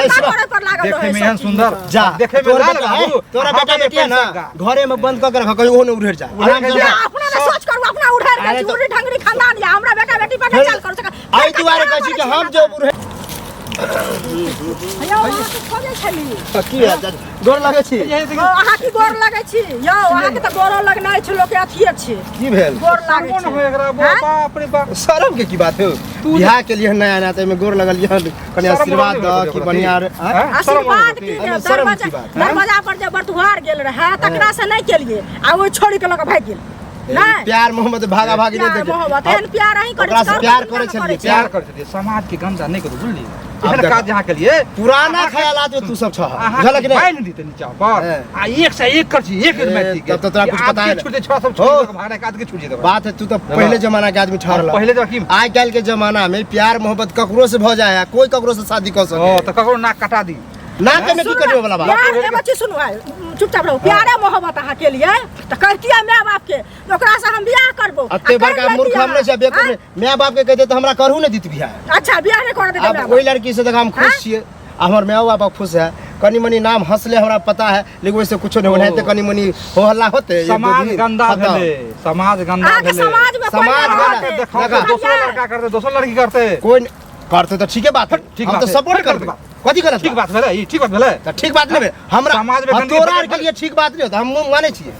गंदा सुन। करे पर लागल देखे रहै में सब एहन चीज। सुंदर जा देखे में तोर लाल बेटा बाबू है, तोरा हाँ, बेटा ये बेटी है ना पैसा घरे में बंद कऽ के रख कहीं ओहो ने उड़ेर जा उड़ेर आराम से जा। रह। अपना ने सोच करू अपना उड़ेर अरे गेल छी तो- उड़ी ढंगरी खानदान या हमरा बेटा बेटी पर फेर- नहीं चाल करू सका एहि दुआरे कहै छी कि हम जो उड़ेर यौ अहाँ के खोजै छली की है गोर लगै छी ओ अहाँ की गोर लगै छी यौ अहाँके तऽ गोरो लगनाइ छै लोकके अथिये छै की भेल गोर लागै कोन छै हो एकरा हैं? बाप रे बाप शरम के की बात है बियाह के लिए नया नया तऽ एहिमे गोर लगल यऽ कनि शरम आशीर्वाद नहीं दऽ होइत कि ओकरा बढ़िया ती। आँय? हैं? शरम आशीर्वाद होइत की एहिमे देब शरम दरवाजा की बात? दरवाजा पर जे बटुहार गेल रहै तकरा से नहि केलिए आ ओ छोड़ि के लऽ कऽ भागि गेल नहि प्यार मोहब्बत भागा भागी नहि प्यार देखे मोहब्बत एहन प्यार अहीं करै ओकरा छी से और प्यार कोई करै नहि छलियै, करै छै। प्यार कर छलियै समाज के गंदा नहि करू बुझलियै आब एहन देखो। काज अहाँ केलियै पुराना ख्यालात में तू सब छह अहाँ बुझलक कि नहि बान्हि दितै नीचा पर हैं। आ एक से एक कर छी एक ए, मैच तब तऽ तोरा कुछ पता है छोड़ दे छोड़ा सब हो। छोड़ दे भागना के आदमी छूट जेतै बात है तू तऽ पहले जमाना के आदमी ठहरल पहिले जब की आइ काल्हि के जमाना में प्यार मोहब्बत ककरो से भऽ जाए है कोई ककरो से शादी कऽ ओ सके तऽ ककरो नाक कटा दी नाक में की सुनू कटबै वाला ने, बात प्यार एगो चीज सुनू आइ, चुपचाप रहू प्यारे मोहब्बत अहाँ के लिए तऽ कहतियै माय बाप के जे ओकरा से हम बियाह करबो आ अते कर बड़का मूर्ख लेतियै हम नहि छै बेवकूफ आँय? नहि माय बाप के कहिते तऽ हमरा करहु नहि दित बियाह अच्छा बियाह नहि करऽ देतै आब माय ओहि बाप लड़की से देख हम खुश आँय? छियै आ हमर माओ बाप खुश है कनी मनी नाम हंसले हमरा पता है लेकिन वैसे कुछो नहीं ओनाहिते कनी मनी हो हल्ला होते एक दो समाज दिन, गंदा खत्म। भेलै समाज गंदा अहाँके भेलै समाज में कोई समाज नहि गंदा। रहतै। देखाओ देखा। दोसर लड़का करते दोसर लड़की करते कोई न- करते तऽ ठीके बात है ठीक हम बात तऽ है। सपोर्ट ठीक करबै बात। कथी गलत ठीक बात भेलै ई ठीक बात भेलै तऽ ठीक बात नहि भेल हमरा समाज में हाँ, गंदगी तोरा फैल- आरके लिए ठीक बात नहीं होता हम मानै छियै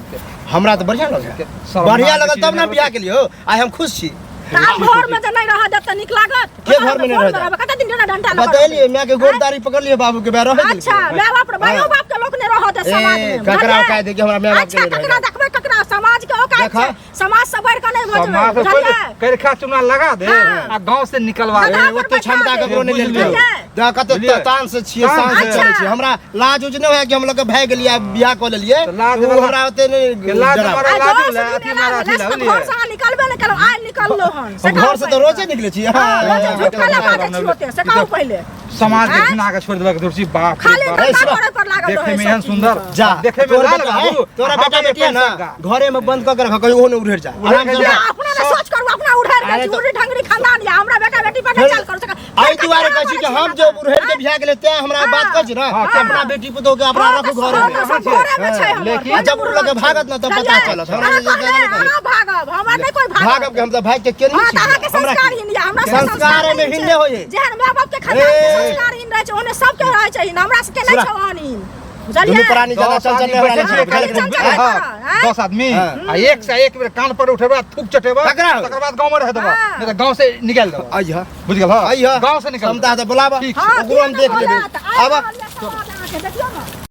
हमरा तऽ बढ़िया लगल शर्म बढ़िया नाम के लगल चीज तब ने नहि बियाह के लिए हो आइ हम खुश छी तऽ आब घर में जे नहि रहऽ देत तऽ नीक लागत के घर में नहि रहऽ देत? कते दिन डंडा डंडा लऽ कऽ बतेलिए माय के गोड़ दाढ़ी पकड़लिए बाबू के बे रहे अच्छा माय बाप रे मायो बाप के लोक नहि रहऽ देत ए, समाज में ककरा बुझलियै? औकात है कि हमरा माय बाप के अच्छा नहि रहऽ ककरा देत? देखबै ककरा समाज के औकात देखा। छै समाज से बढ़ि कऽ नहि समाज बजबै से बुझलियै? करिखा चुना लगा दे हाँ। आ गांव से निकलवा दे गधा पर ओते बैठा क्षमता दे। ककरो नहि बुझलियै। लेलकै दऽ कते बुझलियै? तान से छियै तान शान से से। चलै छियै हमरा लाज उज नहि होय कि हम लोग के भागि गेलियै आ बियाह कऽ लेलियै तऽ लाज ओ वाला- हमरा ओते नहि के लाज डराबै। मारा आइ लाज दस ला, दिन अथी एला मारा अथी भेलै, ला, से बुझलियै? घर से अहाँ निकलबे नहि केलहुँ आइ निकललहुँ हन से हम कहू घर से तऽ पहिले। रोजे निकलै छी हाँ, रोजे झूठ काला बाजै छी ओते से कहू पहिले समाज के आँय? घिना के छोड़ देलक दुर्सी बाप रे खाली बाप। गंदा सुन। करे पर लागल देखे रहै में सब एहन चीज सुंदर में। जा देखे में तोरा लाल बेटा बाबू है, तोरा हाँ, बेटा ये बेटी है ना पैसा घरे में बंद कऽ के रख कहीं ओहो नहि उड़ेर जाए आराम से उड़ेर रह। जाए। अपना ने सोच करू अपना उड़ेर गेल अरे छी तो- उड़ी ढंगरी खानदान या हमरा बेटा बेटी पर नहीं फेर- चाल करू सका एहि दुआरे कहै छी कि हम जो उड़ेर के बियाह गेलै तें हमरा बात कहै छी ना हाँ, कि अपना बेटी पुतोह के अपना रखू घर में लेकिन- जब उ लगे भागत ना तब पता चलत। हमरा जे ज्यादा नहि कहै। भागब हमरा नहीं कोई भागब भागब के हम तऽ भागि के केने हाँ, छी तऽ अहाँके हमरा की? संस्कारहीन यऽ, हमरा सबके संस्कार एहिमे संस्कारहीन हीन छै। नहि होइए। जेहन माय बाप के खानदान के ए। संस्कारहीन रहै छै ओहने सबके रहै छै हीन। हमरा सबके नहि सुना। छै ओहन हीन। बुझलियै? दुनू प्राणी ज्यादा दस चंचल आदमी नहि हमरा बैठे लग छियै, छै, खाली बुझलियै? चंचल हाँ, हाँ? 10 आदमी हाँ। आ एक से एक बेर कान पर उठेबा थूक चटेबा ककरा हो? तकर बाद गांव में रह देबा हाँ। नहीं तऽ गांव से निकाल देबा अइह बुझ गेल हाँ अइह गांव से निकाल क्षमता तऽ बोलाबा ठीक हाँ, ओकरो हम किया देख नहि लेबै बोलत? आइ आबा रहल यऽ समाज अहाँके, देखियौ ने।